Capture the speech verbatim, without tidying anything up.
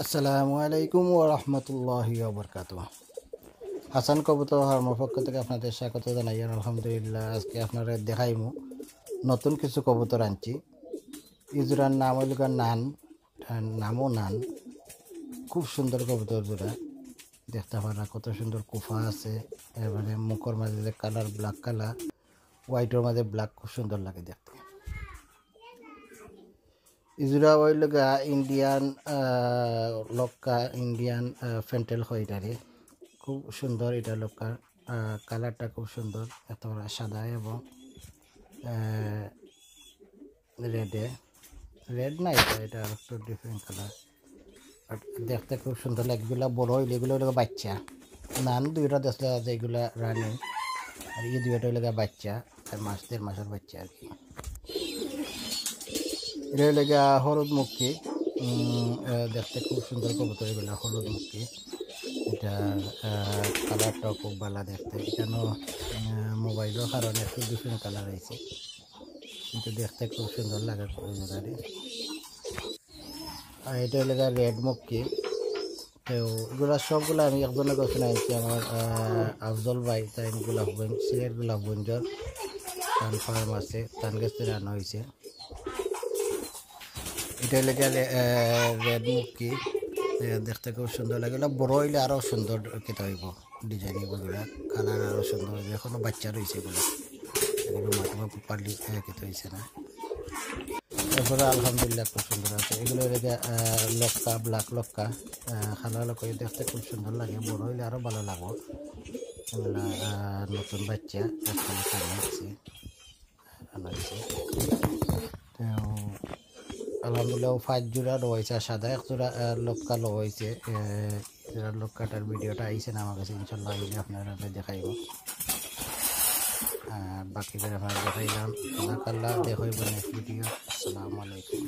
আসসালামু আলাইকুম ওয়া রাহমাতুল্লাহি ওয়া বারাকাতুহু। হাসান কবুতর ফার্মর পক্ষ থেকে আপনাদের স্বাগত জানাই। আর আলহামদুলিল্লাহ, আজকে আপনারে দেখাইমু নতুন কিছু কবুতর আনছি। ই জোড়ার নাম অইল গা নান, আহ, নামও নান। খুব সুন্দর কবুতর জোড়া, দেখতে পারা কত সুন্দর কুফা আছে, এবারে মুখর মাঝে যে কালার, ব্ল্যাক কালার, হোয়াইটর মাঝে ব্ল্যাক, খুব সুন্দর লাগে দেখতে। ই জোড়া অইল গা ইন্ডিয়ান, আহ, লক্কা, ইন্ডিয়ান, আহ, ফ্যান্টেল কয় ইটারে। খুব সুন্দর ইটা লক্কার, আহ, কালারটা খুব সুন্দর, এত বড় সাদা এবং, আহ, রেডে, রেড না, এটা, এটা একটু ডিফারেন্ট কালার। আর দেখতে খুব সুন্দর লাগে। এগুলা বড় অইলে এগুলা অইল বাচ্চা। নান দুইটা দেখলে আছে এগুলা রানিং, আর এই দুইটা অইল গা বাচ্চা, আর মাস, দেড় মাসের বাচ্চা আর কি। এটা অইল গা হলুদ মুখী, উম, আহ, দেখতে খুব সুন্দর কবুতর এগুলা, হলুদ মুখী। এটা, আহ, কালারটাও খুব ভালো দেখতে। এখানেও, আহ, মোবাইলের কারণে একটু ডিফারেন্ট কালার হয়েছে, কিন্তু দেখতে খুব সুন্দর লাগে কবুতরটা। আর এটা অইল গা রেড মুখী। তো এগুলা সবগুলা আমি একজনের কাছে আনছি, আমার, আহ, আফজল ভাই, তাইন গোলাপগঞ্জ, সিলেট গোলাপগঞ্জর তান ফার্ম আছে, তান কাছ থেকে আনা হয়েছে। এটা অইল গা রে-, আহ, রেড মুখী, আহ, দেখতে খুব সুন্দর লাগে। এগুলা বড় অইলে আরো সুন্দর কিতা অইব, ডিজাইন অইব এগুলা, কালার আরো সুন্দর অইব। এখনো বাচ্চা রয়েছে এগুলা, এগুলো মাথা প্রপারলি কিতা হয়েছে না। এরপরে আলহামদুলিল্লাহ খুব সুন্দর আছে। এগুলো অইল গা, আহ, লক্কা, ব্ল্যাক লক্কা, আহ, কালার লক্কা, দেখতে খুব সুন্দর লাগে। বড় অইলে আরো ভালো লাগবো। এগুলা, আহ, নতুন বাচ্চা, একখানে সামনে আছে, আনা হয়েছে। তো আলহামদুলিল্লাহ, ও পাঁচ জোড়া রয়েছে, আর সাদা এক জোড়া, আহ, লক্কা লো হয়েছে। আহ, এরা লক্কাটার ভিডিওটা আইছে না আমার কাছে, ইনশাল্লাহ আইলে আপনারা দেখাইব। আহ, বাকি করে আপনারা দেখাইলাম, আল্লাহ তাআলা দেখাইব নেক্সট ভিডিও। আসসালামু আলাইকুম।